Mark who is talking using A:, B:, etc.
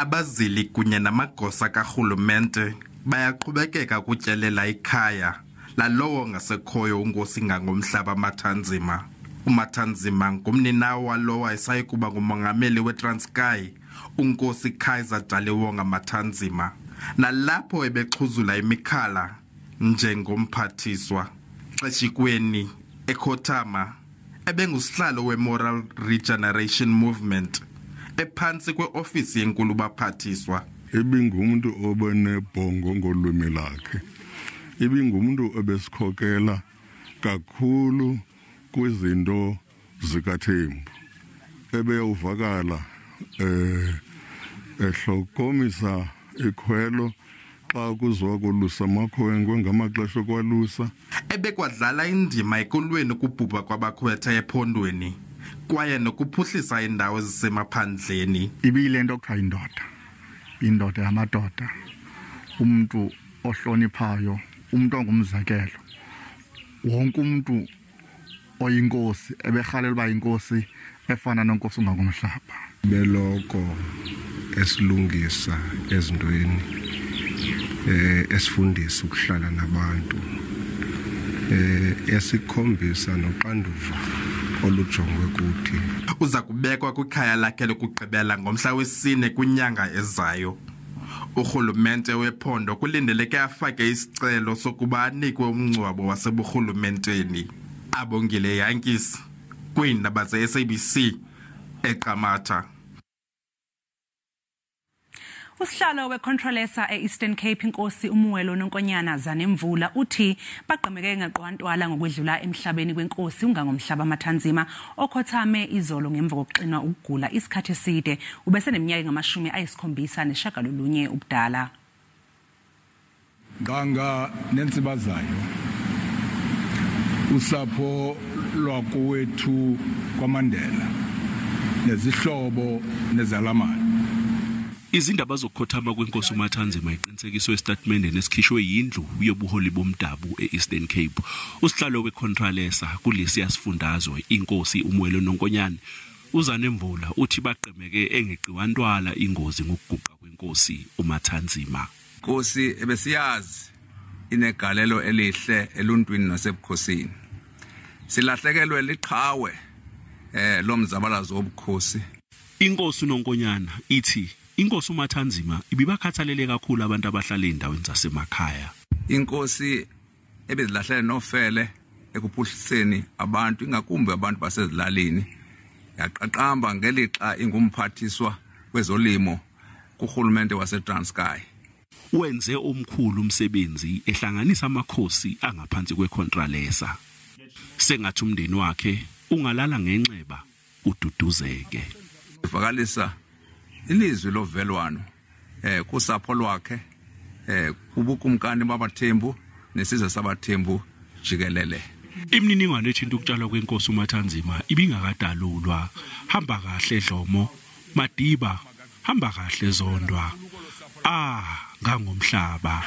A: Abazili kunye namagosa karhulumente bayaqhubekeka ukutyelela ikhaya lalowo ngasekhoyo uNkosi Ngangomhlaba Mathanzima. UMathanzima ngumninawa walowo wayesayikuba ngumongameli weTranskei, uNkosi Kaiser Daliwonga Mathanzima, nalapho ebexhuzula imikhala njengomphathiswa. Xeshikweni ekhothama ebengusihlalo weMoral Regeneration Movement ephantsi kweofisi yenkulu baphathiswa.
B: Ibingumntu obenebhongo ngolwimi lakhe, ibingumntu obesikhokela kakhulu kwizinto zikaThembu, ebeyawuvakala ehlokomisa ikhwelo xa kuziwa kolusa amakhwenkwe ngamaxesha okwalusa.
A: Ebekwadlala indima ekulweni ukubhubha kwabakhwetha ephondweni kwaye nokuphuhlisa iindawo ezisemaphandleni.
C: Ibiyile nto kuthiwa indoda, indoda yamadoda, umntu ohloniphayo, umntu ongumzekelo. Wonke umntu oyinkosi eberhalela uba yinkosi efana nonkosi uNgangomhlaba.
D: Beloko esilungisa ezintweni, esifundisa ukuhlala nabantu, esikhombisa noxanduva olujongwe kuthi.
A: Uza kubekwa kwikhaya lakhe lokugqibela ngomhla wesine kwinyanga ezayo. Urhulumente wephondo kulindeleke afake isicelo sokuba anikwe umngcwabo waseburhulumenteni. Abongile Yankees kwiindaba ze-SABC eQamata.
E: Usihlalo weContralesa e-Eastern Cape inkosi uMwelo Nonkonyana Zanemvula uthi bagqemeke ngaqwantwala ngokwedlula emhlabeni kwenkosi uNgangomhlaba Mathanzima okhothame izolo ngemva kokuxinwa ukugula isikhathi eside. Ubeseneminyaka engamashumi ayisikhombisa nesishiyagalolunye ubudala.
F: Nganga nentsiba zayo, usapho lwakowethu kwaMandela nezihlobo nezalamane.
G: Izindaba zokukhothama kwenkosi uMathanzima iqinisekiswe esitatimendeni esikhishwe yindlu yobuholi bomdabu e-Eastern Cape. Usihlalo weContralesa kulesiya sifundazwe inkosi uMwelo Nonkonyane uZanemvula uthi baqemeke engeqiwantwala ingozi ngokuguqa kwenkosi uMathanzima.
H: Nkosi ebesiyazi inegalelo elihle eluntwini nasebukhosini. Silahlekelwe liqhawe lomzabalazo wobukhosi.
G: Inkosi uNonkonyana ithi inkosi uMathanzima ibibakhathalele kakhulu abantu abahlala ezindaweni zasemakhaya.
H: Inkosi ebezilahlele nofele ekuphuhliseni abantu, ingakumbi abantu basezilalini, yaqaqamba ngelixa ingumphathiswa kwezolimo kurhulumente waseTranskei.
G: Wenze omkhulu umsebenzi ehlanganisa amakhosi angaphansi kweContralesa. Sengathi umndeni wakhe ungalala ngenxeba ududuzeke.
H: Ivakalisa ilizwi lovelwano kusapho lwakhe, kubukumkani babaThembu nesizwe sabaThembu jikelele.
G: Imininingwane ethinta ukutshalwa kwenkosi uMathanzima ibingakadalulwa. Hamba kahle Dlomo, Madiba, hamba kahle Zondwa. Ah, Ngangomhlaba.